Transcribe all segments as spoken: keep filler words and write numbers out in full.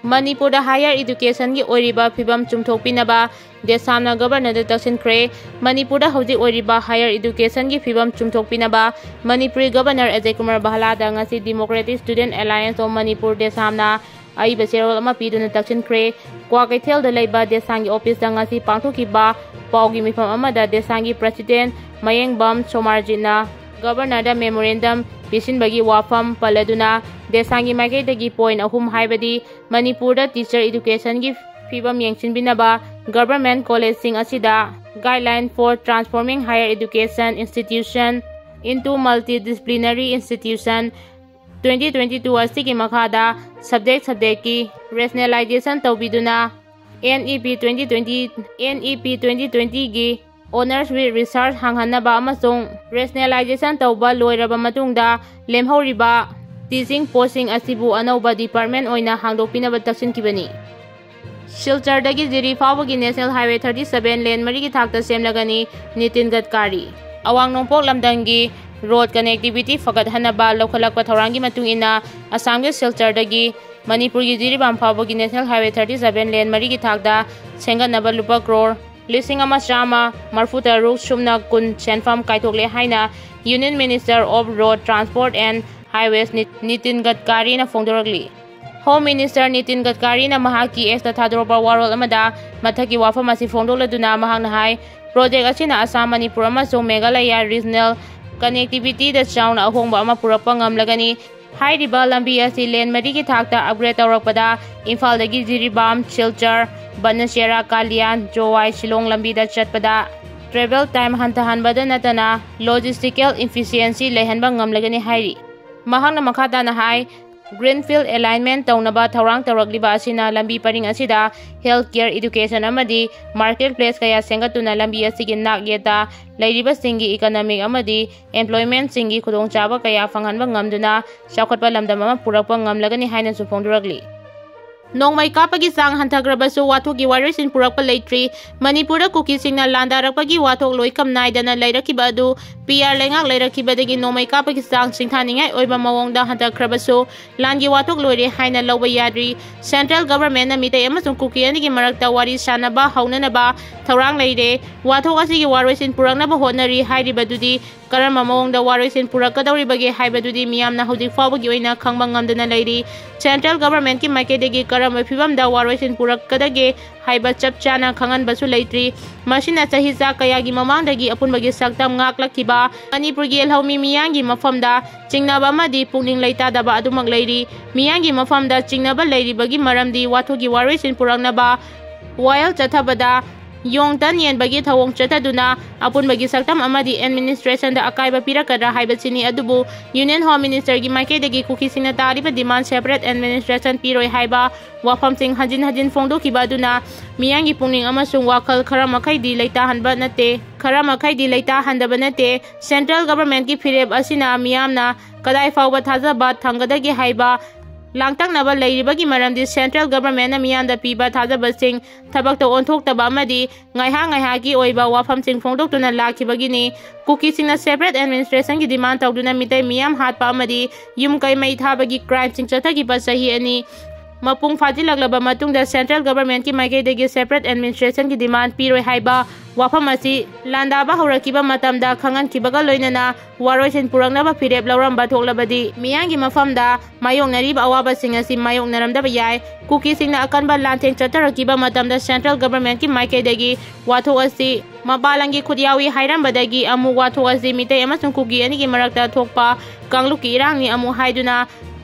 ꯃꯅꯤꯄꯨꯔꯗ higher educationꯒꯤ ꯑꯣꯏꯔꯤꯕ ꯐꯤꯕꯝ ꯆꯨꯝꯊꯣꯛꯄꯤꯅꯕ ꯗꯦꯁꯥꯝꯅ Governorꯗ ꯇꯛꯁꯤꯟꯈ꯭ꯔꯦ꯫ ꯃꯅꯤꯄꯨꯔꯗ ꯍꯧꯖꯤꯛ ꯑꯣꯏꯔꯤꯕ higher educationꯒꯤ ꯐꯤꯕꯝ ꯆꯨꯝꯊꯣꯛꯄꯤꯅꯕ ꯃꯅꯤꯄꯨꯔꯤ Governor ꯑꯖꯌ ꯀꯨꯃꯥꯔ ꯚꯥꯂꯥꯗ ꯉꯁꯤ Democratic Student Alliance of Manipur, ꯗꯦꯁꯥꯝꯅ ꯑꯏꯕ ꯆꯦꯔꯣꯜ ꯑꯃ ꯄꯤꯗꯨꯅ ꯇꯛꯁꯤꯟꯈ꯭ꯔꯦ꯫ ꯀ꯭ꯋꯥꯀꯩꯊꯦꯜꯗ ꯂꯩꯕ ꯗꯦꯁꯥꯝꯒꯤ officeꯇ ꯉꯁꯤ ꯄꯥꯡꯊꯣꯛꯈꯤꯕ ꯄꯥꯎꯒꯤ ꯃꯤꯐꯝ ꯑꯃꯗ ꯗꯦꯁꯥꯝꯒꯤ President ꯃꯌꯦꯡꯕꯝ ꯁꯣꯃꯥꯔꯖꯤꯠꯅ Governorꯗ memorandum ꯄꯤꯁꯤꯟꯕꯒꯤ ꯋꯥꯐꯝ ꯄꯜꯂꯗꯨꯅ ꯗꯦꯁꯥꯝꯒꯤ ꯃꯥꯏꯀꯩꯗꯒꯤ point ꯑꯍꯨꯝ, ꯍꯥꯏꯕꯗꯤ ꯃꯅꯤꯄꯨꯔꯗ teacher educationꯒꯤ ꯐꯤꯕꯝ ꯌꯦꯡꯁꯤꯟꯕꯤꯅꯕ, government collegeꯁꯤꯡ ꯑꯁꯤꯗ guideline for transforming higher education institution into multidisciplinary institution twenty twenty-two ꯑꯁꯤꯒꯤ ꯃꯈꯥꯗ subject subjectꯀꯤ rationalization ꯇꯧꯕꯤꯗꯨꯅ NEP twenty twenty, NEP twenty twentyꯒꯤ Honours with Research ꯍꯥꯡꯍꯟꯅꯕ ꯑꯃꯁꯨꯡ rationalization ꯇꯧꯕ ꯂꯣꯏꯔꯕ ꯃꯇꯨꯡꯗ ꯂꯦꯝꯍꯧꯔꯤꯕ teaching postꯁꯤꯡ ꯑꯁꯤꯕꯨ ꯑꯅꯧꯕ department ꯑꯣꯏꯅ ꯍꯥꯡꯗꯣꯛꯄꯤꯅꯕ ꯇꯛꯁꯤꯟꯈꯤꯕꯅꯤ꯫ ꯁꯤꯜꯆꯔꯗꯒꯤ ꯖꯤꯔꯤ ꯐꯥꯎꯕꯒꯤ National Highway thirty seven lane ꯃꯔꯤꯒꯤ ꯊꯥꯛꯇ ꯁꯦꯝꯂꯒꯅꯤ, ꯅꯤꯇꯤꯟ ꯒꯗꯀꯥꯔꯤ꯫ ꯑꯋꯥꯡ ꯅꯣꯡꯄꯣꯛ ꯂꯝꯗꯝꯒꯤ road connectivity ꯐꯒꯠꯍꯟꯅꯕ ꯂꯧꯈꯠꯂꯛꯄ ꯊꯧꯔꯥꯡꯒꯤ ꯃꯇꯨꯡ ꯏꯟꯅ ꯑꯁꯥꯝꯒꯤ ꯁꯤꯜꯆꯔꯗꯒꯤ ꯃꯅꯤꯄꯨꯔꯒꯤ ꯖꯤꯔꯤꯕꯥꯝ ꯐꯥꯎꯕꯒꯤ National Highway thirty seven lane ꯃꯔꯤꯒꯤ ꯊꯥꯛꯇ ꯁꯦꯝꯒꯠꯅꯕ ꯂꯨꯄꯥ ꯀ꯭ꯔꯣꯔ ꯂꯤꯁꯤꯡ ꯑꯃ ꯆꯥꯝꯃ ꯃꯔꯤꯐꯨ ꯇꯔꯨꯛ ꯁꯨꯞꯅ ꯀꯨꯟ ꯁꯦꯟꯐꯝ ꯀꯥꯏꯊꯣꯛꯂꯦ ꯍꯥꯏꯅ Union Minister of Road Transport and Highways ꯅꯤ-, ꯅꯤꯇꯤꯟ ꯒꯗꯀꯥꯔꯤꯅ ꯐꯣꯡꯗꯣꯔꯛꯂꯤ꯫ Home Minister ꯅꯤꯇꯤꯟ ꯒꯗꯀꯥꯔꯤꯅ ꯃꯍꯥꯛꯀꯤ Xꯇ ꯊꯥꯗꯣꯔꯛꯄ ꯋꯥꯔꯣꯜ ꯑꯃꯗ ꯃꯊꯛꯀꯤ ꯋꯥꯐꯝ ꯑꯁꯤ ꯐꯣꯡꯗꯣꯛꯂꯗꯨꯅ ꯃꯍꯥꯛꯅ ꯍꯥꯏ, project ꯑꯁꯤꯅ ꯑꯁꯥꯝ, ꯃꯅꯤꯄꯨꯔ ꯑꯃꯁꯨꯡ ꯃꯦꯘꯥꯂꯌꯥ regional connectivityꯗ ꯆꯥꯎꯅ ꯑꯍꯣꯡꯕ ꯑꯃ ꯄꯨꯔꯛꯄ ꯉꯝꯂꯒꯅꯤ꯫ ꯍꯥꯏꯔꯤꯕ ꯂꯝꯕꯤ ꯑꯁꯤ lane ꯃꯔꯤꯒꯤ ꯊꯥꯛꯇ upgrade ꯇꯧꯔꯛꯄꯗ ꯏꯝꯐꯥꯜꯗꯒꯤ ꯖꯤꯔꯤꯕꯥꯝ, ꯁꯤꯜꯆꯔ, ꯕꯅꯁꯦꯔꯥ, ꯀꯥꯂꯤꯌꯥꯟ, ꯖꯣꯋꯥꯏ, ꯁꯤꯂꯣꯡ ꯂꯝꯕꯤꯗ ꯆꯠꯄꯗ travel time ꯍꯟꯊꯍꯟꯕꯗ ꯅꯠꯇꯅ logistical efficiency ꯂꯩꯍꯟꯕ ꯉꯝꯂꯒꯅꯤ ꯍꯥꯏꯔꯤ꯫ ꯃꯍꯥꯛꯅ ꯃꯈꯥ ꯇꯥꯅ ꯍꯥꯏ, Greenfield alignment ꯇꯧꯅꯕ ꯊꯧꯔꯥꯡ ꯇꯧꯔꯛꯂꯤꯕ ꯑꯁꯤꯅ ꯂꯝꯕꯤ ꯄꯔꯤꯡ ꯑꯁꯤꯗ health care, education ꯑꯃꯗꯤ market place ꯀꯌꯥ ꯁꯦꯝꯒꯠꯇꯨꯅ ꯂꯝꯕꯤ ꯑꯁꯤꯒꯤ ꯅꯥꯛ ꯌꯦꯠꯇ ꯂꯩꯔꯤꯕꯁꯤꯡꯒꯤ economic ꯑꯃꯗꯤ employmentꯁꯤꯡꯒꯤ ꯈꯨꯗꯣꯡꯆꯥꯕ ꯀꯌꯥ ꯐꯪꯍꯟꯕ ꯉꯝꯗꯨꯅ ꯆꯥꯎꯈꯠꯄ ꯂꯝꯗꯝ ꯑꯃ ꯄꯨꯔꯛꯄ ꯉꯝꯂꯒꯅꯤ ꯍꯥꯏꯅꯁꯨ ꯐꯣꯡꯗꯣꯔꯛꯂꯤ꯫ ꯅꯣꯡꯃꯩ ꯀꯥꯞꯄꯒꯤ ꯆꯥꯡ ꯍꯟꯊꯈ꯭ꯔꯕꯁꯨ ꯋꯥꯊꯣꯛꯀꯤ ꯋꯥꯔꯣꯏꯁꯤꯟ ꯄꯨꯔꯛꯄ ꯂꯩꯇ꯭ꯔꯤ꯫ ꯃꯅꯤꯄꯨꯔꯗ ꯀꯨꯀꯤꯁꯤꯡꯅ ꯂꯥꯟꯗꯥꯔꯛꯄꯒꯤ ꯋꯥꯊꯣꯛ ꯂꯣꯏꯀꯝ ꯅꯥꯏꯗꯅ ꯂꯩꯔꯛꯈꯤꯕ ꯑꯗꯨ ꯄꯤ ꯑꯥꯔ ꯂꯩꯉꯥꯛ ꯂꯩꯔꯛꯈꯤꯕꯗꯒꯤ ꯅꯣꯡꯃꯩ ꯀꯥꯞꯄꯒꯤ ꯆꯥꯡ ꯁꯤꯡꯊꯥꯅꯤꯡꯉꯥꯏ ꯑꯣꯏꯕ ꯃꯑꯣꯡꯗ ꯍꯟꯊꯈ꯭ꯔꯕꯁꯨ ꯂꯥꯟꯒꯤ ꯋꯥꯊꯣꯛ ꯂꯣꯏꯔꯦ ꯍꯥꯏꯅ ꯂꯧꯕ ꯌꯥꯗ꯭ꯔꯤ꯫ ꯁꯦꯟꯇ꯭ꯔꯦꯜ ꯒꯚꯔꯟꯃꯦꯟꯠꯅ ꯃꯤꯇꯩ ꯑꯃꯁꯨꯡ ꯀꯨꯀꯤ ꯑꯅꯤꯒꯤ ꯃꯔꯛꯇ ꯋꯥꯔꯤ ꯁꯥꯅꯕ ꯍꯧꯅꯅꯕ ꯊꯧꯔꯥꯡ ꯂꯩꯔꯦ꯫ ꯋꯥꯊꯣꯛ ꯑꯁꯤꯒꯤ ꯋꯥꯔꯣꯏꯁꯤꯟ ꯄꯨꯔꯛꯅꯕ ꯍꯣꯠꯅꯔꯤ ꯍꯥꯏꯔꯤꯕꯗꯨꯗꯤ ꯀꯔꯝꯕ ꯃꯑꯣꯡꯗ ꯋꯥꯔꯣꯏꯁꯤꯟ ꯄꯨꯔꯛꯀꯗꯧꯔꯤꯕꯒꯦ ꯍꯥꯏꯕꯗꯨꯗꯤ ꯃꯤꯌꯥꯝꯅ ꯍꯧꯖꯤꯛ ꯐꯥꯎꯕꯒꯤ ꯑꯣꯏꯅ ꯈꯪꯕ ꯉꯝꯗꯅ ꯂꯩꯔꯤ꯫ ꯁꯦꯟꯇ꯭ꯔꯦꯜ ꯒꯚꯔꯟꯃꯦꯟꯠꯀꯤ ꯃꯥꯏꯀꯩꯗꯒꯤ ꯀꯔꯝꯕ ꯐꯤꯚꯝꯗ ꯋꯥꯔꯣꯏꯁꯤꯟ ꯄꯨꯔꯛꯀꯗꯒꯦ ꯍꯥꯏꯕ ꯆꯞ ꯆꯥꯅ ꯈꯪꯍꯟꯕꯁꯨ ꯂꯩꯇ꯭ꯔꯤ꯫ ꯃꯁꯤꯅ ꯆꯍꯤ ꯆꯥ ꯀꯌꯥꯒꯤ ꯃꯃꯥꯡꯗꯒꯤ ꯑꯄꯨꯟꯕꯒꯤ ꯁꯛꯇꯝ ꯉꯥꯛꯂꯛꯈꯤꯕ ꯃꯅꯤꯄꯨꯔꯒꯤ ꯌꯦꯜꯍꯧꯃꯤ ꯃꯤꯌꯥꯝꯒꯤ ꯃꯐꯝꯗ ꯆꯤꯡꯅꯕ ꯑꯃꯗꯤ ꯄꯨꯛꯅꯤꯡ ꯂꯩꯇꯥꯗꯕ ꯑꯗꯨꯃꯛ ꯂꯩꯔꯤ꯫ ꯃꯤꯌꯥꯝꯒꯤ ꯃꯐꯝꯗ ꯆꯤꯡꯅꯕ ꯂꯩꯔꯤꯕꯒꯤ ꯃꯔꯝꯗꯤ ꯋꯥꯊꯣꯛꯀꯤ ꯋꯥꯔꯣꯏꯁꯤꯟ ꯄꯨꯔꯛꯅꯕ ꯋꯥꯌꯦꯜ ꯆꯠꯊꯕꯗ ꯌꯣꯡ ꯇꯟ ꯌꯦꯟꯕꯒꯤ ꯊꯧꯑꯣꯡ ꯆꯠꯊꯗꯨꯅ ꯑꯄꯨꯟꯕꯒꯤ ꯁꯛꯇꯝ ꯑꯃꯗꯤ ꯑꯦꯗꯃꯤꯅꯤꯁꯇ꯭ꯔꯦꯁꯟꯗ ꯑꯀꯥꯏꯕ ꯄꯤꯔꯛꯀꯗ꯭ꯔꯥ ꯍꯥꯏꯕꯁꯤꯅꯤ꯫ ꯑꯗꯨꯕꯨ ꯌꯨꯅꯤꯌꯟ ꯍꯣꯝ ꯃꯤꯅꯤꯁꯇꯔꯒꯤ ꯃꯥꯏꯀꯩꯗꯒꯤ ꯀꯨꯀꯤꯁꯤꯡꯅ ꯇꯥꯔꯤꯕ ꯗꯤꯃꯥꯟ ꯁꯦꯄꯔꯦꯠ ꯑꯦꯗꯃꯤꯅꯤꯁꯇ꯭ꯔꯦꯁꯟ ꯄꯤꯔꯣꯏ ꯍꯥꯏꯕ ꯋꯥꯐꯝꯁꯤꯡ ꯍꯟꯖꯤꯟ ꯍꯟꯖꯤꯟ ꯐꯣꯡꯗꯣꯛꯈꯤꯕ ꯑꯗꯨꯅ ꯃꯤꯌꯥꯝꯒꯤ ꯄꯨꯛꯅꯤꯡ ꯑꯃꯁꯨꯡ ꯋꯥꯈꯜ ꯈꯔ ꯃꯈꯩꯗꯤ ꯂꯩꯇꯥꯍꯟꯕ ꯅꯠꯇꯦ, ꯈꯔ ꯃꯈꯩꯗꯤ ꯂꯩꯇꯥꯍꯟꯗꯕ ꯅꯠꯇꯦ꯫ ꯁꯦꯟꯇ꯭ꯔꯦꯜ ꯒꯚꯔꯟꯃꯦꯟꯠꯀꯤ ꯐꯤꯔꯦꯞ ꯑꯁꯤꯅ ꯃꯤꯌꯥꯝꯅ ꯀꯗꯥꯏ ꯐꯥꯎꯕ ꯊꯥꯖꯕ ꯊꯝꯒꯗꯒꯦ ꯍꯥꯏꯕ ꯂꯥꯡꯇꯛꯅꯕ ꯂꯩꯔꯤꯕꯒꯤ ꯃꯔꯝꯗꯤ ꯁꯦꯟꯇ꯭ꯔꯦꯜ ꯒꯚꯔꯟꯃꯦꯟꯠꯅ ꯃꯤꯌꯥꯝꯗ ꯄꯤꯕ ꯊꯥꯖꯕꯁꯤꯡ ꯊꯕꯛꯇ ꯑꯣꯟꯊꯣꯛꯇꯕ ꯑꯃꯗꯤ ꯉꯥꯏꯍꯥꯛ ꯉꯥꯏꯍꯥꯛꯀꯤ ꯑꯣꯏꯕ ꯋꯥꯐꯝꯁꯤꯡ ꯐꯣꯡꯗꯣꯛꯇꯨꯅ ꯂꯥꯛꯈꯤꯕꯒꯤꯅꯤ꯫ ꯀꯨꯀꯤꯁꯤꯡꯅ ꯁꯦꯄꯔꯦꯠ ꯑꯦꯗꯃꯤꯅꯤꯁꯇ꯭ꯔꯦꯁꯟꯒꯤ ꯗꯤꯃꯥꯟ ꯇꯧꯗꯨꯅ ꯃꯤꯇꯩ ꯃꯤꯌꯥꯝ ꯍꯥꯠꯄ ꯑꯃꯗꯤ ꯌꯨꯝ ꯀꯩ ꯃꯩ ꯊꯥꯕꯒꯤ ꯀ꯭ꯔꯥꯏꯝꯁꯤꯡ ꯆꯠꯊꯈꯤꯕ ꯆꯍꯤ ꯑꯅꯤ ꯃꯄꯨꯡ ꯐꯥꯖꯤꯜꯂꯛꯂꯕ ꯃꯇꯨꯡꯗ ꯁꯦꯟꯇ꯭ꯔꯦꯜ ꯒꯚꯔꯟꯃꯦꯟꯠꯀꯤ ꯃꯥꯏꯀꯩꯗꯒꯤ ꯁꯦꯄꯔꯦꯠ ꯑꯦꯗꯃꯤꯅꯤꯁꯇ꯭ꯔꯦꯁꯟꯒꯤ ꯗꯤꯃꯥꯟ ꯄꯤꯔꯣꯏ ꯍꯥꯏꯕ ꯋꯥꯐꯝ ꯑꯁꯤ ꯂꯥꯟꯗꯥꯕ ꯍꯧꯔꯛꯈꯤꯕ ꯃꯇꯝꯗ ꯈꯪꯍꯟꯈꯤꯕꯒ ꯂꯣꯏꯅꯅ ꯋꯥꯔꯣꯏꯁꯤꯟ ꯄꯨꯔꯛꯅꯕ ꯐꯤꯔꯦꯞ ꯂꯧꯔꯝꯕ ꯊꯣꯛꯂꯕꯗꯤ ꯃꯤꯌꯥꯝꯒꯤ ꯃꯐꯝꯗ ꯃꯥꯌꯣꯛꯅꯔꯤꯕ ꯑꯋꯥꯕꯁꯤꯡ ꯑꯁꯤ ꯃꯥꯌꯣꯛꯅꯔꯝꯗꯕ ꯌꯥꯏ꯫ ꯀꯨꯀꯤꯁꯤꯡꯅ ꯑꯀꯟꯕ ꯂꯥꯟꯊꯦꯡ ꯆꯠꯊꯔꯛꯈꯤꯕ ꯃꯇꯝꯗ ꯁꯦꯟꯇ꯭ꯔꯦꯜ ꯒꯚꯔꯟꯃꯦꯟꯠꯀꯤ ꯃꯥꯏꯀꯩꯗꯒꯤ ꯋꯥꯊꯣꯛ ꯑꯁꯤ ꯃꯄꯥꯟ ꯂꯝꯒꯤ ꯈꯨꯠ ꯌꯥꯎꯏ ꯍꯥꯏꯔꯝꯕꯗꯒꯤ ꯑꯃꯨꯛ ꯋꯥꯊꯣꯛ ꯑꯁꯤ ꯃꯤꯇꯩ ꯑꯃꯁꯨꯡ ꯀꯨꯀꯤ ꯑꯅꯤꯒꯤ ꯃꯔꯛꯇ ꯊꯣꯛꯄ ꯀꯥꯡꯂꯨꯞꯀꯤ ꯏꯔꯥꯡꯅꯤ ꯑꯃꯨꯛ ꯍꯥꯏꯗꯨꯅ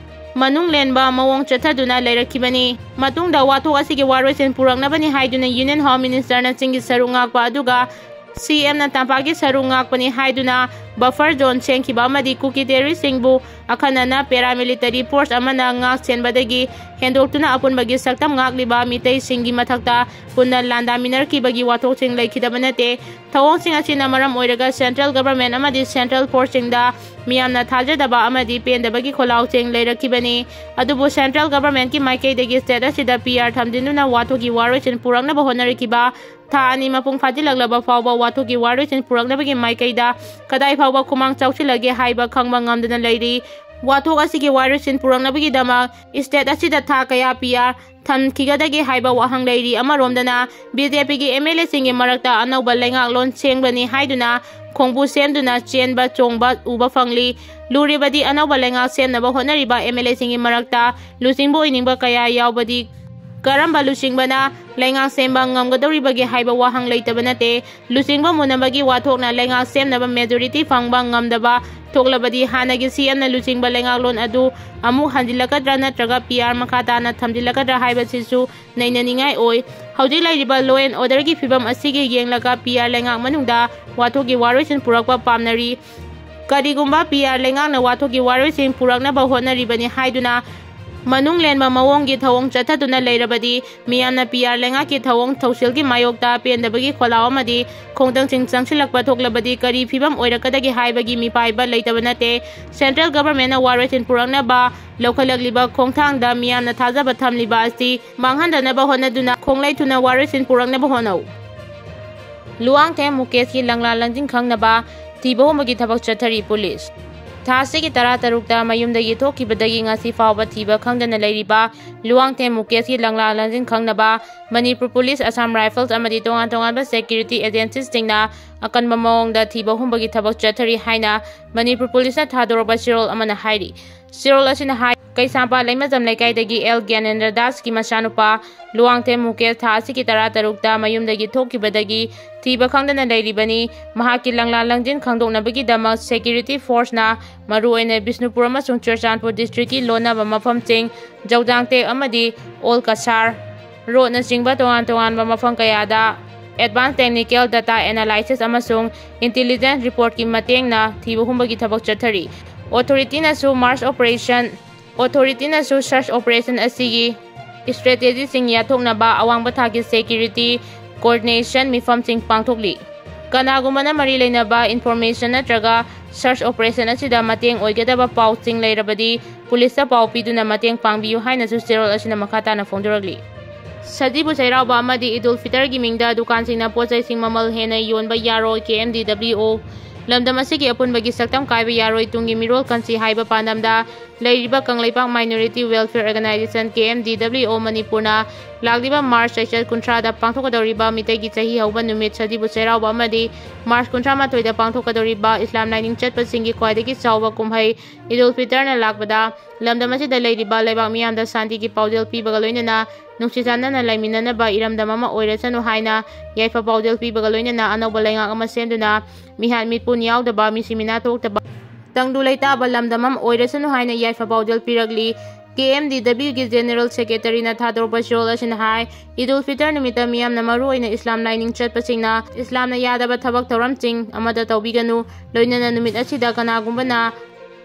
ꯃꯅꯨꯡ ꯂꯦꯟꯕ ꯃꯑꯣꯡ ꯆꯠꯊꯗꯨꯅ ꯂꯩꯔꯛꯈꯤꯕꯅꯤ꯫ ꯃꯇꯨꯡꯗ ꯋꯥꯊꯣꯛ ꯑꯁꯤꯒꯤ ꯋꯥꯔꯣꯏꯁꯤꯟ ꯄꯨꯔꯛꯅꯕꯅꯤ ꯍꯥꯏꯗꯨꯅ ꯌꯨꯅꯤꯌꯟ ꯍꯣꯝ ꯃꯤꯅꯤꯁꯇꯔꯅ ꯆꯤꯡꯒꯤ ꯁꯔꯨꯛ ꯉꯥꯛꯄ ꯑꯗꯨꯒ ꯁꯤ ꯑꯦꯝꯅ ꯇꯝꯄꯥꯛꯀꯤ ꯁꯔꯨꯛ ꯉꯥꯛꯄꯅꯤ ꯍꯥꯏꯗꯨꯅ buffer zone ꯁꯦꯝꯈꯤꯕ ꯑꯃꯗꯤ ꯀꯨꯀꯤ ꯇꯦꯔꯣꯔꯤꯁꯁꯤꯡꯕꯨ ꯑꯈꯟꯅꯅ paramilitary force ꯑꯃꯅ ꯉꯥꯛ ꯁꯦꯟꯕꯗꯒꯤ ꯍꯦꯟꯗꯣꯛꯇꯨꯅ ꯑꯄꯨꯟꯕꯒꯤ ꯁꯛꯇꯝ ꯉꯥꯛꯂꯤꯕ ꯃꯤꯇꯩꯁꯤꯡꯒꯤ ꯃꯊꯛꯇ ꯄꯨꯟꯅ ꯂꯥꯟꯗꯥꯃꯤꯟꯅꯔꯛꯈꯤꯕꯒꯤ ꯋꯥꯊꯣꯛꯁꯤꯡ ꯂꯩꯈꯤꯗꯕ ꯅꯠꯇꯦ꯫ ꯊꯧꯑꯣꯡꯁꯤꯡ ꯑꯁꯤꯅ ꯃꯔꯝ ꯑꯣꯏꯔꯒ central government ꯑꯃꯗꯤ central forceꯁꯤꯡꯗ ꯃꯤꯌꯥꯝꯅ ꯊꯥꯖꯗꯕ ꯑꯃꯗꯤ ꯄꯦꯟꯗꯕꯒꯤ ꯈꯣꯜꯂꯥꯎꯁꯤꯡ ꯂꯩꯔꯛꯈꯤꯕꯅꯤ꯫ ꯑꯗꯨꯕꯨ central governmentꯀꯤ ꯃꯥꯏꯀꯩꯗꯒꯤ state ꯑꯁꯤꯗ P R ꯊꯝꯖꯤꯟꯗꯨꯅ ꯋꯥꯊꯣꯛꯀꯤ ꯋꯥꯔꯣꯏꯁꯤꯟ ꯄꯨꯔꯛꯅꯕ ꯍꯣꯠꯅꯔꯛꯈꯤꯕ ꯊꯥ ꯑꯅꯤ ꯃꯄꯨꯡ ꯐꯥꯖꯤꯜꯂꯛꯂꯕ ꯐꯥꯎꯕ ꯋꯥꯊꯣꯛꯀꯤ ꯋꯥꯔꯣꯏꯁꯤꯟ ꯄꯨꯔꯛꯅꯕꯒꯤ ꯃꯥꯏꯀꯩꯗ ꯀꯗꯥꯏ ꯐꯥꯎꯕ ꯈꯨꯃꯥꯡ ꯆꯥꯎꯁꯤꯜꯂꯒꯦ ꯍꯥꯏꯕ ꯈꯪꯕ ꯉꯝꯗꯅ ꯂꯩꯔꯤ꯫ ꯋꯥꯊꯣꯛ ꯑꯁꯤꯒꯤ ꯋꯥꯔꯣꯏꯁꯤꯟ ꯄꯨꯔꯛꯅꯕꯒꯤꯗꯃꯛ state ꯑꯁꯤꯗ ꯊꯥ ꯀꯌꯥ P R ꯊꯝꯈꯤꯒꯗꯒꯦ ꯍꯥꯏꯕ ꯋꯥꯍꯪ ꯂꯩꯔꯤ꯫ ꯑꯃꯔꯣꯝꯗꯅ BJPꯒꯤ MLAꯁꯤꯡꯒꯤ ꯃꯔꯛꯇ ꯑꯅꯧꯕ ꯂꯩꯉꯥꯛꯂꯣꯟ ꯁꯦꯝꯒꯅꯤ ꯍꯥꯏꯗꯨꯅ ꯈꯣꯡꯕꯨ ꯁꯦꯝꯗꯨꯅ ꯆꯦꯟꯕ ꯆꯣꯡꯕ ꯎꯕ ꯐꯪꯂꯤ꯫ ꯂꯨꯔꯤꯕꯗꯤ ꯑꯅꯧꯕ ꯂꯩꯉꯥꯛ ꯁꯦꯝꯅꯕ ꯍꯣꯠꯅꯔꯤꯕ MLAꯁꯤꯡꯒꯤ ꯃꯔꯛꯇ ꯂꯨꯆꯤꯡꯕ ꯑꯣꯏꯅꯤꯡꯕ ꯀꯌꯥ ꯌꯥꯎꯕꯗꯤ ꯀꯔꯝꯕ ꯂꯨꯆꯤꯡꯕꯅ ꯂꯩꯉꯥꯛ ꯁꯦꯝꯕ ꯉꯝꯒꯗꯧꯔꯤꯕꯒꯦ ꯍꯥꯏꯕ ꯋꯥꯍꯪ ꯂꯩꯇꯕ ꯅꯠꯇꯦ꯫ ꯂꯨꯆꯤꯡꯕ ꯃꯨꯟꯅꯕꯒꯤ ꯋꯥꯊꯣꯛꯅ ꯂꯩꯉꯥꯛ ꯁꯦꯝꯅꯕ majority ꯐꯪꯕ ꯉꯝꯗꯕ ꯊꯣꯛꯂꯕꯗꯤ ꯍꯥꯟꯅꯒꯤ CMꯅ ꯂꯨꯆꯤꯡꯕ ꯂꯩꯉꯥꯛꯂꯣꯟ ꯑꯗꯨ ꯑꯃꯨꯛ ꯍꯟꯖꯤꯜꯂꯛꯀꯗ꯭ꯔꯥ ꯅꯠꯇ꯭ꯔꯒ P R ꯃꯈꯥ ꯇꯥꯅ ꯊꯝꯖꯤꯜꯂꯛꯀꯗ꯭ꯔꯥ ꯍꯥꯏꯕꯁꯤꯁꯨ ꯅꯩꯅꯅꯤꯡꯉꯥꯏ ꯑꯣꯏ꯫ ꯍꯧꯖꯤꯛ ꯂꯩꯔꯤꯕ law and orderꯒꯤ ꯐꯤꯕꯝ ꯑꯁꯤꯒꯤ ꯌꯦꯡꯂꯒ P R ꯂꯩꯉꯥꯛ ꯃꯅꯨꯡꯗ ꯋꯥꯊꯣꯛꯀꯤ ꯋꯥꯔꯣꯏꯁꯤꯟ ꯄꯨꯔꯛꯄ ꯄꯥꯝꯅꯔꯤ꯫ ꯀꯔꯤꯒꯨꯝꯕ P R ꯂꯩꯉꯥꯛꯅ ꯋꯥꯊꯣꯛꯀꯤ ꯋꯥꯔꯣꯏꯁꯤꯟ ꯄꯨꯔꯛꯅꯕ ꯍꯣꯠꯅꯔꯤꯕꯅꯤ ꯍꯥꯏꯗꯨꯅ ꯃꯅꯨꯡ ꯂꯦꯟꯕ ꯃꯑꯣꯡꯒꯤ ꯊꯧꯑꯣꯡ ꯆꯠꯊꯗꯨꯅ ꯂꯩꯔꯕꯗꯤ ꯃꯤꯌꯥꯝꯅ P R ꯂꯩꯉꯥꯛꯀꯤ ꯊꯧꯑꯣꯡ ꯊꯧꯁꯤꯜꯒꯤ ꯃꯥꯌꯣꯛꯇ ꯄꯦꯟꯗꯕꯒꯤ ꯈꯣꯜꯂꯥꯎ ꯑꯃꯗꯤ ꯈꯣꯡꯖꯪꯁꯤꯡ ꯆꯪꯁꯤꯜꯂꯛꯄ ꯊꯣꯛꯂꯕꯗꯤ ꯀꯔꯤ ꯐꯤꯕꯝ ꯑꯣꯏꯔꯛꯀꯗꯒꯦ ꯍꯥꯏꯕꯒꯤ ꯃꯤꯄꯥꯏꯕ ꯂꯩꯇꯕ ꯅꯠꯇꯦ꯫ Central governmentꯅ ꯋꯥꯔꯣꯏꯁꯤꯟ ꯄꯨꯔꯛꯅꯕ ꯂꯧꯈꯠꯂꯛꯂꯤꯕ ꯈꯣꯡꯊꯥꯡꯗ ꯃꯤꯌꯥꯝꯅ ꯊꯥꯖꯕ ꯊꯝꯂꯤꯕ ꯑꯁꯤ ꯃꯥꯡꯍꯟꯗꯅꯕ ꯍꯣꯠꯅꯗꯨꯅ ꯈꯣꯡꯂꯩ ꯊꯨꯅ ꯋꯥꯔꯣꯏꯁꯤꯟ ꯄꯨꯔꯛꯅꯕ ꯍꯣꯠꯅꯧ꯫ ꯂꯨꯋꯥꯡꯊꯦꯝ ꯃꯨꯀꯦꯁꯀꯤ ꯂꯪꯂꯥ ꯂꯪꯖꯤꯟ ꯈꯪꯅꯕ ꯊꯤꯕ ꯍꯨꯝꯕꯒꯤ ꯊꯕꯛ ꯆꯠꯊꯔꯤ ꯄꯨꯂꯤꯁ꯫ ꯊꯥ ꯑꯁꯤꯒꯤ ꯇꯔꯥꯇꯔꯨꯛꯇ ꯃꯌꯨꯝꯗꯒꯤ ꯊꯣꯛꯈꯤꯕꯗꯒꯤ ꯉꯁꯤ ꯐꯥꯎꯕ ꯊꯤꯕ ꯈꯪꯗꯅ ꯂꯩꯔꯤꯕ ꯂꯨꯋꯥꯡꯊꯦꯝ ꯃꯨꯀꯦꯁꯀꯤ ꯂꯪꯂꯥ ꯂꯪꯖꯤꯟ ꯈꯪꯅꯕ ꯃꯅꯤꯄꯨꯔ ꯄꯨꯂꯤꯁ, Assam Rifles ꯑꯃꯗꯤ ꯇꯣꯉꯥꯟ ꯇꯣꯉꯥꯟꯕ security agencies ꯁꯤꯡꯅ ꯑꯀꯟꯕ ꯃꯑꯣꯡꯗ ꯊꯤꯕ ꯍꯨꯝꯕꯒꯤ ꯊꯕꯛ ꯆꯠꯊꯔꯤ ꯍꯥꯏꯅ ꯃꯅꯤꯄꯨꯔ ꯄꯨꯂꯤꯁꯅ ꯊꯥꯗꯣꯔꯛꯄ ꯆꯦꯔꯣꯜ ꯑꯃꯅ ꯍꯥꯏꯔꯤ꯫ ꯆꯦꯔꯣꯜ ꯑꯁꯤꯅ ꯍꯥꯏ, ꯀꯩꯁꯥꯝꯄꯥꯠ ꯂꯩꯃꯖꯝ ꯂꯩꯀꯥꯏꯗꯒꯤ ꯑꯦꯜ ꯒ꯭ꯌꯥꯅꯦꯟꯗ꯭ꯔ ꯗꯥꯁꯀꯤ ꯃꯆꯥꯅꯨꯄꯥ ꯂꯨꯋꯥꯡꯊꯦꯝ ꯃꯨꯀꯦꯁ ꯊꯥ ꯑꯁꯤꯒꯤ ꯇꯔꯥꯇꯔꯨꯛꯇ ꯃꯌꯨꯝꯗꯒꯤ ꯊꯣꯛꯈꯤꯕꯗꯒꯤ ꯊꯤꯕ ꯈꯪꯗꯅ ꯂꯩꯔꯤꯕꯅꯤ꯫ ꯃꯍꯥꯛꯀꯤ ꯂꯪꯂꯥ ꯂꯪꯖꯤꯟ ꯈꯪꯗꯣꯛꯅꯕꯒꯤꯗꯃꯛ security forceꯅ ꯃꯔꯨꯑꯣꯏꯅ ꯕꯤꯁꯅꯨꯄꯨꯔ ꯑꯃꯁꯨꯡ ꯆꯨꯔꯆꯥꯟꯄꯨꯔ districtꯀꯤ ꯂꯣꯟꯅꯕ ꯃꯐꯝꯁꯤꯡ, ꯖꯧꯗꯥꯡꯇꯦꯛ ꯑꯃꯗꯤ ꯑꯣꯜ ꯀꯁꯥꯔ ꯔꯣꯗꯅꯆꯤꯡꯕ ꯇꯣꯉꯥꯟ ꯇꯣꯉꯥꯟꯕ ꯃꯐꯝ ꯀꯌꯥꯗ advanced technical data analysis ꯑꯃꯁꯨꯡ intelligence reportꯀꯤ ꯃꯇꯦꯡꯅ ꯊꯤꯕ ꯍꯨꯝꯕꯒꯤ ꯊꯕꯛ ꯆꯠꯊꯔꯤ꯫ Authorityꯅꯁꯨ mass operation, authorityꯅꯁꯨ search operation ꯑꯁꯤꯒꯤ strategyꯁꯤꯡ ꯌꯥꯊꯣꯛꯅꯕ ꯑꯋꯥꯡꯕ ꯊꯥꯛꯀꯤ security coordination ꯃꯤꯐꯝꯁꯤꯡ ꯄꯥꯡꯊꯣꯛꯂꯤ꯫ ꯀꯅꯥꯒꯨꯝꯕꯅ ꯃꯔꯤ ꯂꯩꯅꯕ information ꯅꯠꯇ꯭ꯔꯒ search operation ꯑꯁꯤꯗ ꯃꯇꯦꯡ ꯑꯣꯏꯒꯗꯕ ꯄꯥꯎꯁꯤꯡ ꯂꯩꯔꯕꯗꯤ ꯄꯨꯂꯤꯁꯇ ꯄꯥꯎ ꯄꯤꯗꯨꯅ ꯃꯇꯦꯡ ꯄꯥꯡꯕꯤꯌꯨ ꯍꯥꯏꯅꯁꯨ ꯆꯦꯔꯣꯜ ꯑꯁꯤꯅ ꯃꯈꯥ ꯇꯥꯅ ꯐꯣꯡꯗꯣꯔꯛꯂꯤ꯫ ꯁꯖꯤꯕꯨ ꯆꯩꯔꯥꯎꯕ ꯑꯃꯗꯤ ꯏꯗꯨꯜ ꯐꯤꯇꯔꯒꯤ ꯃꯤꯡꯗ ꯗꯨꯀꯥꯟꯁꯤꯡꯅ ꯄꯣꯠꯆꯩꯁꯤꯡ ꯃꯃꯜ ꯍꯦꯟꯅ ꯌꯣꯟꯕ ꯌꯥꯔꯣꯏ, ꯀꯦ ꯑꯦꯝ ꯗꯤ ꯗꯕ꯭ꯂꯤꯎ ꯑꯣ꯫ ꯂꯝꯗꯝ ꯑꯁꯤꯒꯤ ꯑꯄꯨꯟꯕꯒꯤ ꯁꯛꯇꯝ ꯀꯥꯏꯕ ꯌꯥꯔꯣꯏ, ꯇꯨꯡꯒꯤ ꯃꯤꯔꯣꯜ ꯀꯟꯁꯤ ꯍꯥꯏꯕ ꯄꯥꯟꯗꯝꯗ ꯂꯩꯔꯤꯕ ꯀꯪꯂꯩꯄꯥꯛ Minority Welfare Organization, ꯀꯦ ꯑꯦꯝ ꯗꯤ ꯗꯕ꯭ꯂꯤꯎ ꯑꯣ, ꯃꯅꯤꯄꯨꯔꯅ ꯂꯥꯛꯂꯤꯕ ꯃꯥꯔꯆ ꯆꯩꯆꯠ ꯀꯨꯟꯊ꯭ꯔꯥꯗ ꯄꯥꯡꯊꯣꯛꯀꯗꯧꯔꯤꯕ ꯃꯤꯇꯩꯒꯤ ꯆꯍꯤ ꯍꯧꯕ ꯅꯨꯃꯤꯠ ꯁꯖꯤꯕꯨ ꯆꯩꯔꯥꯎꯕ ꯑꯃꯗꯤ ꯃꯥꯔꯆ ꯀꯨꯟꯊ꯭ꯔꯥ ꯃꯥꯊꯣꯏꯗ ꯄꯥꯡꯊꯣꯛꯀꯗꯧꯔꯤꯕ ꯏꯁꯂꯥꯝ ꯂꯥꯏꯅꯤꯡ ꯆꯠꯄꯁꯤꯡꯒꯤ ꯈ꯭ꯋꯥꯏꯗꯒꯤ ꯆꯥꯎꯕ ꯀꯨꯝꯍꯩ ꯏꯗꯨꯜ ꯐꯤꯇꯔꯅ ꯂꯥꯛꯄꯗ ꯂꯝꯗꯝ ꯑꯁꯤꯗ ꯂꯩꯔꯤꯕ ꯂꯩꯕꯥꯛ ꯃꯤꯌꯥꯝꯗ ꯁꯥꯟꯇꯤꯒꯤ ꯄꯥꯎꯖꯦꯜ ꯄꯤꯕꯒ ꯂꯣꯏꯅꯅ ꯅꯨꯡꯁꯤ ꯆꯥꯟꯅꯅ ꯂꯩꯃꯤꯟꯅꯅꯕ ꯏꯔꯝꯗꯝ ꯑꯃ ꯑꯣꯏꯔꯁꯅꯨ ꯍꯥꯏꯅ ꯌꯥꯏꯐ ꯄꯥꯎꯖꯦꯜ ꯄꯤꯕꯒ ꯂꯣꯏꯅꯅ ꯑꯅꯧꯕ ꯂꯩꯉꯥꯛ ꯑꯃ ꯁꯦꯝꯗꯨꯅ ꯃꯤꯍꯥꯠ ꯃꯤꯠꯄꯨꯟ ꯌꯥꯎꯗꯕ, ꯃꯤꯁꯤ ꯃꯤꯅꯥ ꯊꯣꯛꯇꯕ, ꯇꯪꯗꯨ ꯂꯩꯇꯥꯕ ꯂꯝꯗꯝ ꯑꯃ ꯑꯣꯏꯔꯁꯅꯨ ꯍꯥꯏꯅ ꯌꯥꯏꯐ ꯄꯥꯎꯖꯦꯜ ꯄꯤꯔꯛꯂꯤ꯫ ꯀꯦ ꯑꯦꯝ ꯗꯤ ꯗꯕ꯭ꯂꯤꯎꯒꯤ ꯖꯦꯅꯦꯔꯦꯜ ꯁꯦꯀ꯭ꯔꯦꯇꯔꯤꯅ ꯊꯥꯗꯣꯔꯛꯄ ꯆꯦꯔꯣꯜ ꯑꯁꯤꯅ ꯍꯥꯏ, ꯏꯗꯨꯜ ꯐꯤꯇꯔ ꯅꯨꯃꯤꯠꯇ ꯃꯤꯌꯥꯝꯅ ꯃꯔꯨꯑꯣꯏꯅ ꯏꯁꯂꯥꯝ ꯂꯥꯏꯅꯤꯡ ꯆꯠꯄꯁꯤꯡꯅ ꯏꯁꯂꯥꯝꯅ ꯌꯥꯗꯕ ꯊꯕꯛ ꯊꯧꯔꯝꯁꯤꯡ ꯑꯃꯠꯇ ꯇꯧꯕꯤꯒꯅꯨ꯫ ꯂꯣꯏꯅꯅ ꯅꯨꯃꯤꯠ ꯑꯁꯤꯗ ꯀꯅꯥꯒꯨꯝꯕꯅ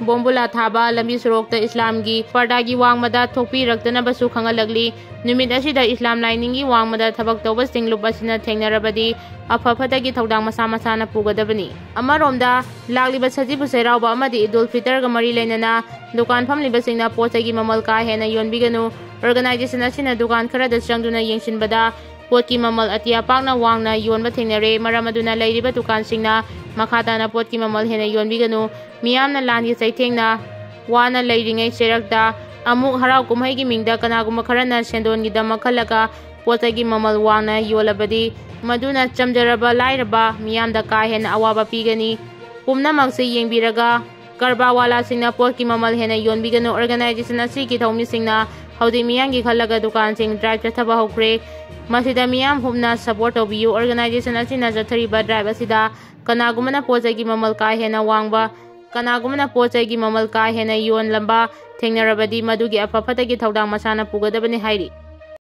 ꯕꯣꯝꯕꯨꯂꯥ ꯊꯥꯕ, ꯂꯝꯕꯤ ꯁꯣꯔꯣꯛꯇ ꯏꯁꯂꯥꯝꯒꯤ ꯄꯔꯗꯥꯒꯤ ꯋꯥꯡꯃꯗ ꯊꯣꯛꯄꯤꯔꯛꯇꯅꯕꯁꯨ ꯈꯪꯍꯜꯂꯛꯂꯤ꯫ ꯅꯨꯃꯤꯠ ꯑꯁꯤꯗ ꯏꯁꯂꯥꯝ ꯂꯥꯏꯅꯤꯡꯒꯤ ꯋꯥꯡꯃꯗ ꯊꯕꯛ ꯇꯧꯕꯁꯤꯡ ꯂꯨꯞ ꯑꯁꯤꯅ ꯊꯦꯡꯅꯔꯕꯗꯤ ꯑꯐ ꯐꯠꯇꯒꯤ ꯊꯧꯗꯥꯡ ꯃꯁꯥ ꯃꯁꯥꯅ ꯄꯨꯒꯗꯕꯅꯤ꯫ ꯑꯃꯔꯣꯝꯗ, ꯂꯥꯛꯂꯤꯕ ꯁꯖꯤꯕꯨ ꯆꯩꯔꯥꯎꯕ ꯑꯃꯗꯤ ꯏꯗꯨꯜ ꯐꯤꯇꯔꯒ ꯃꯔꯤ ꯂꯩꯅꯅ ꯗꯨꯀꯥꯟ ꯐꯝꯂꯤꯕꯁꯤꯡꯅ ꯄꯣꯠ ꯆꯩꯒꯤ ꯃꯃꯜ ꯀꯥ ꯍꯦꯟꯅ ꯌꯣꯟꯕꯤꯒꯅꯨ꯫ Organization ꯑꯁꯤꯅ ꯗꯨꯀꯥꯟ ꯈꯔꯗ ꯆꯪꯗꯨꯅ ꯌꯦꯡꯁꯤꯟꯕꯗ ꯄꯣꯠꯀꯤ ꯃꯃꯜ ꯑꯇꯤꯌꯥ ꯄꯥꯛꯅ ꯋꯥꯡꯅ ꯌꯣꯟꯕ ꯊꯦꯡꯅꯔꯦ꯫ ꯃꯔꯝ ꯑꯗꯨꯅ ꯂꯩꯔꯤꯕ ꯗꯨꯀꯥꯟꯁꯤꯡꯅ ꯃꯈꯥ ꯇꯥꯅ ꯄꯣꯠꯀꯤ ꯃꯃꯜ ꯍꯦꯟꯅ ꯌꯣꯟꯕꯤꯒꯅꯨ꯫ ꯃꯤꯌꯥꯝꯅ ꯂꯥꯟꯒꯤ ꯆꯩꯊꯦꯡꯅ ꯋꯥꯅ ꯂꯩꯔꯤꯉꯩ ꯆꯩꯔꯛꯇ ꯑꯃꯨꯛ ꯍꯔꯥꯎ ꯀꯨꯝꯍꯩꯒꯤ ꯃꯤꯡꯗ ꯀꯅꯥꯒꯨꯝꯕ ꯈꯔꯅ ꯁꯦꯟꯗꯣꯟꯒꯤꯗꯃꯛ ꯈꯜꯂꯒ ꯄꯣꯠ ꯆꯩꯒꯤ ꯃꯃꯜ ꯋꯥꯡꯅ ꯌꯣꯜꯂꯕꯗꯤ ꯃꯗꯨꯅ ꯆꯝꯖꯔꯕ ꯂꯥꯏꯔꯕ ꯃꯤꯌꯥꯝꯗ ꯀꯥ ꯍꯦꯟꯅ ꯑꯋꯥꯕ ꯄꯤꯒꯅꯤ꯫ ꯄꯨꯝꯅꯃꯛꯁꯤ ꯌꯦꯡꯕꯤꯔꯒ ꯀꯔꯕꯥꯔꯋꯥꯂꯥꯁꯤꯡꯅ ꯄꯣꯠꯀꯤ ꯃꯃꯜ ꯍꯦꯟꯅ ꯌꯣꯟꯕꯤꯒꯅꯨ꯫ Organization ꯑꯁꯤꯒꯤ ꯊꯧꯃꯤꯁꯤꯡꯅ ꯍꯧꯖꯤꯛ ꯃꯤꯌꯥꯝꯒꯤ ꯈꯜꯂꯒ ꯗꯨꯀꯥꯟꯁꯤꯡ drive ꯆꯠꯊꯕ ꯍꯧꯈ꯭ꯔꯦ꯫ ꯃꯁꯤꯗ ꯃꯤꯌꯥꯝ ꯍꯨꯞꯅ support ꯇꯧꯕꯤꯌꯨ꯫ Organization ꯑꯁꯤꯅ ꯆꯠꯊꯔꯤꯕ drive ꯑꯁꯤꯗ ꯀꯅꯥꯒꯨꯝꯕꯅ ꯄꯣꯠ ꯆꯩꯒꯤ ꯃꯃꯜ ꯀꯥ ꯍꯦꯟꯅ ꯋꯥꯡꯕ, ꯀꯅꯥꯒꯨꯝꯕꯅ ꯄꯣꯠ ꯆꯩꯒꯤ ꯃꯃꯜ ꯀꯥ ꯍꯦꯟꯅ ꯌꯣꯟꯂꯝꯕ ꯊꯦꯡꯅꯔꯕꯗꯤ ꯃꯗꯨꯒꯤ ꯑꯐ ꯐꯠꯇꯒꯤ ꯊꯧꯗꯥꯡ ꯃꯁꯥꯅ ꯄꯨꯒꯗꯕꯅꯤ ꯍꯥꯏꯔꯤ꯫